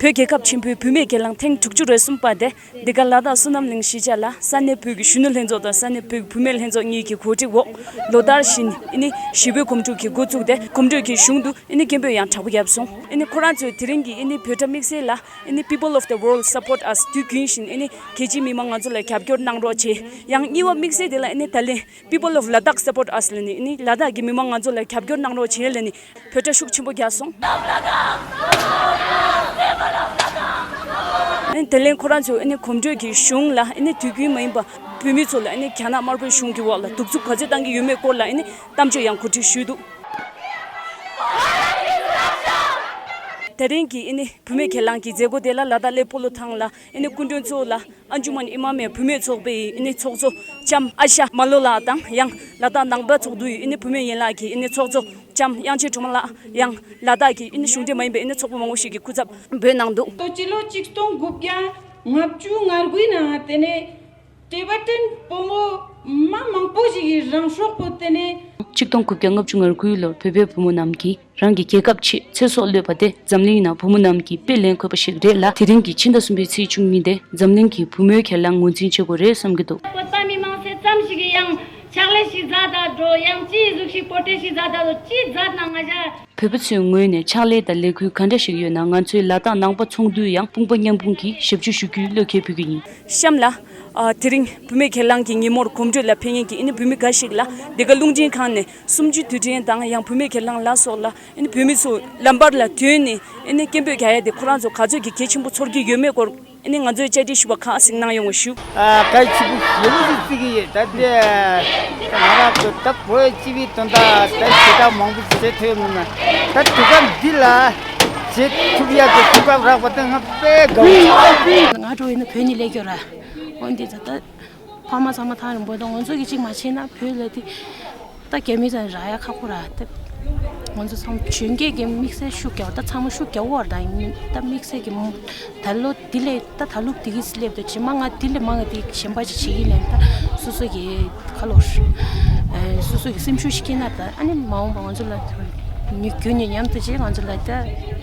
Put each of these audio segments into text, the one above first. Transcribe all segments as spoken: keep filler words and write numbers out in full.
བོད་རྒྱལ་ཁབ་ཆེན་པོའི་བུད་མེད་གྱེན་ལངས་ཐེངས་དྲུག་ཅུ་རེ་གསུམ་པ་དེ་འདི་ག་ལ་དྭགས་བསོད་ནམས་གླིང་གཞིས་ཆགས་ལ་ས་གནས་བོད་ཀྱི་གཞོན་ནུ་ལྷན་ཚོགས་དང་ས་གནས་བོད་ཀྱི་བུད་མེད་ལྷན་ཚོགས་གཉིས་ཀྱིས་གོ་སྒྲིག་འོག་ལོ་ལྟར་བཞིན་ཨ་ནི་གཞིས་སྤོའི་གོམ་བགྲོད་ཀྱིས་འགོ་བཙུགས་ཏེ་གོམ་བགྲོད་ཀྱི་གཞུང་དུ་ཨ་ནི་སྐད་འབོད་ཡང་དྲག་པོ་བརྒྱབ་སོང་། ཨ་ནི་ཁོ་རང་ཚོས་དེ་རིང་གི་ཨ་ནི་བོད་ཁྲ་དམིགས་བསལ་ལ་ཨ་ནི་People of the world support us དུས་རྒྱུན་བཞིན་ཨ་ནི་རྒྱལ་སྤྱིའི་མི་མང་ང་ཚོ་ལ་རྒྱབ་སྐྱོར་གནང་རོགས་བྱེད། ཡང་གཉིས་པ་དམིགས་བསལ་དེ་ལ་ཨ་ནི་ད་ལན་People of Ladakh support us ལབ་ནས་ཨ་ནི་ལ་དྭགས་ཀྱི་མི་མང་ང་ཚོ་ལ་རྒྱབ་སྐྱོར་གནང་རོགས་བྱེད་ལབ་ནས་འབོད་སྒྲ་ཤུགས་ཆེན་པོ་བརྒྱབ་སོང་། ཨ་ནི་དེ་ལན་ཁོ་རང་ཚོས་ཨ་ནི་གོམ་བགྲོད་ཀྱི་གཞུང་ལ་ཨ་ནི་དུས་རྒྱུན་མ་ཡིན་པ་བོད་མི་ཚོ་ལ་ཨ་ནི་རྒྱ་ནག་དམར་པོའི་གཞུང་གི་འོག་ལ་གདུག་རྩུབ་ག་ཚོད་བཏང་གི་ཡོད་མེད་སྐོར་ལ་ཨ་ནི་གཏམ་བརྗོད་ཡང་གོ་སྒྲིག་ཞུས་འདུག་དེ་རིང་གི་ཨ་ནི་བུད་མེད་གྱེན་ལངས་ཀྱི་མཛད་སྒོ་དེ་ལ་ལ་དྭགས་གླེ་སྤོ་ལོ་ཐང་ལ་ཨ་ནི་སྐུ་མགྲོན་ཚོ་ལ་ཨན་ཇུ་མན་ཨི་མ་མའི་བུད་མེད་ཚོགས་པའི་ཨ་ནི་ཚོགས་གཙོ་ལྕམ་ཨ་ཤ་མ་ལོ་ལགས་དང་ཡང་ལ་དྭགས་ནང་པ་ཚོགས་འདུའི་ཨ་ནི་བུད་མེད་ཡན་ལག་གི་ཨ་ནི་ཚོགས་གཙོ་ལྕམ་དབྱངས་ཆེན་སྒྲོལ་མ་ལགས། ཡང་ལ་དྭགས་ཀྱི་ཨ་ནི་གཞུང་འབྲེལ་མ་ཡིན་པའི་ཨ་ནི་ཚོགས་པ་མང་པོ་ཞིག་གི་སྐུ་ཚབ་འབོད་གནང་འདུག་ཏོ་སྤྱི་ལོ་ཆིག་སྟོང་དགུ་བརྒྱ་ལྔ་བཅུ་ང་དགུའི་ནང་དེ་ནས་ཊི་བེ་ཊན་བུ་མོ་མ་མང་པོ་ཞིག་གིས་རང་སྲོག་ཕུལ་ཏེ་ནས། ཆིག་སྟོང་དགུ་བརྒྱ་ལྔ་བཅུ་ང་དགུའི་ལོར་བོད་པའི་བུ་མོ་རྣམས་ཀྱིས་རང་གི་རྒྱལ་ཁབ་ཆེད་ཚེ་སྲོག་བློས་པ་དེ་འཛམ་གླིང་ནང་བུ་མོ་རྣམས་ཀྱིས་དཔེ་ལེན་དགོས་པ་ཞིག་རེད་ལ། དེ་རིང་གི་ཕྱི་ཟླ་གསུམ་པའི་ཚེས་བཅུ་གཉིས་དེ་འཛམ་གླིང་གི་བུ་མོའི་གྱེན་ལངས་ངོས་འཛིན་བྱེད་དགོས་རེད་བསམ་གྱི་འདུག་བོད་པ་མི་མང་ཚོ་ཙམ་ཞིག་གིས་ཡང་ཕྱག་ལས་ཤིག་མཛད་ད་འགྲོ། ཡང་ཅི་ཟུག་ཞིག་པོ་ཊི་ཤིག་མཛད་ད་འགྲོ། ཅི་མཛད་ན་ང་ཞ། བོད་པ་ཚོའི་ངོས་ནས་ཕྱག་ལས་དང་ལས་འགུལ་ག་འདྲ་ཞིག་ཡོད་ན་ང་ཚོའི་ལ་དྭགས་ནང་པ་ཚོགས་འདུས་ཡང་དཔུང་པ་མཉམ་སྤུངས་ཀྱིས་ཞབས་ཕྱི་ཞུ་རྒྱུའི་བློ་འགེལ་ཕུལ་གྱི་ཡིན། གཤམ་ལ། ཨ། དེ་རིང་བུད་མེད་གྱེན་ལངས་ཀྱི་ཉིན་མོར་གོམ་བགྲོད་ལ་ཕེབས་མཁན་གྱི་ཨ་ནི་བུད་མེད་འགའ་ཞིག་ལ་འདི་ག་རླུང་འཕྲིན་ཁང་ནས་གསུམ་བཅུའི་དུས་དྲན་དང་ཡང་བུད་མེད་གྱེན་ལངས་ལ་སོགས་ལ་ཨ་ནི་བོད་མི་ཚོ་ལམ་བར་ལ་ཐོན་ནས་ཨ་ནི་སྐད་འབོད་རྒྱག་ཡ་དེ་ཁོ་རང་ཚོ་ག་ཚོད་ཀྱི་གལ་ཆེན་པོ་ཚོར་གྱི་ཡོད་མེད་སྐོར་ཨ་ནི་ང་ཚོའི་བཅར་འདྲི་ཞུ་བ་ཁག་ཅིག་གནང་ཡོང་བ་ཞུ། ཨ། གལ་ཆེན་པོ་ཞེ་པོ་ཅིག་བརྩི་གི་ཡོད། ད་དེ་ང་རང་ཚོ་ད་བོད་སྤྱི་པའི་དོན་དག་ད་ཞེ་དྲག་མང་པོ་ཞིག་བྱེད་ཐུབ་ཡོད་མ་རེད། ད་དུས་སྐབས་འདི་ལ་བྱེད་ཐུབ་ཡག་གི་གོ་སྐབས་རག་པ་དེ་ང་དཔེ་དགའ་བོ། ང་འགྲོ་ཡིན་ན་བོད་ནས་སླེབས་རྒྱུ་ར། འོན་ཏེ་ད་ལྟ་ཕ་མ་ཚང་མ་ཐང་རིང་པོ་དང་ང་ཚོ་གི་གཅིག་མ་བྱས་ན་བོད་ལ་དེ་ད་རྒྱ་མི་ཚང་རག་ཡ་ཁག་པོ་ར། ད་ང་ཚོ་ཚང་གཞོན་སྐྱེས་ཀྱི་དམིགས་བསལ་ཤུགས་རྒྱག་ད་ཚང་མ་ཤུགས་རྒྱག་བར་ད་ཡིན། ད་དམིགས་བསལ་གྱི་ད་ལོ་འདི་ལས་ད་ད་ལུག་འདི་གི་སླེབས་ད་ཇི་མ་ང་འདི་ལས་མང་ང་འདི་གཞན་པ་ཅིག་བྱེད་ཀྱི་ལན་ད་སོ་སོ་གི་ཁ་ལོ་སོ་སོ་གི་སེམས་ཤུགས་ཤིག་སྐྱེས་ན་ད་ཨ་ནི་མ་འོངས་པ་ང་ཚོ་ལ་ཉུ་རྒྱུ་ཉུ་མཉམ་དུ་བྱས་ང་ཚོ་ལ་ད་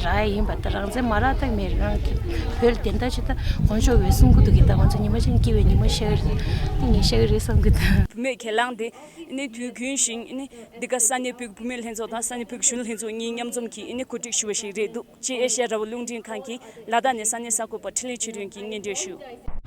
རག་ཡ་ཡིན་པ་ད་རང་བཙན་མ་རག་ད་མེད་རང་གི་བོད་ལ་བདེན་ད་ཅི་ད་དཀོན་མཆོག་གིས་གསུང་གི་འདུག་གི་ད་ང་ཚོ་ཉི་མ་ཅན་སྐྱིད་པའི་ཉི་མ་ཤར་གི་རེད། ད་ངས་ཤར་གི་རེད་བསམ་གི་ད། བུད་མེད་གྱེན་ལངས་དེ་ཨ་ནི་དུས་རྒྱུན་བཞིན་ཨ་ནི་འདི་ག་ས་གནས་བོད་ཀྱི་བུད་མེད་ལྷན་ཚོགས་དང་ས་གནས་བོད་ཀྱི་གཞོན་ནུ་ལྷན་ཚོགས་གཉིས་མཉམ་འཛོམས་ཀྱིས་ཨ་ནི་གོ་སྒྲིག་ཞུ་བ་ཞིག་རེད་འདུག་ཅེས་ཨེ་ཤ་ཡ་རང་དབང་རླུང་འཕྲིན་ཁང་གིས་ལ་དྭགས་ནས་ས་གནས་གསར་འགོད་པ་འཕྲིན་ལས་ཆོས་སྒྲོན་གྱིས་སྙན་སྒྲོན་ཞུས།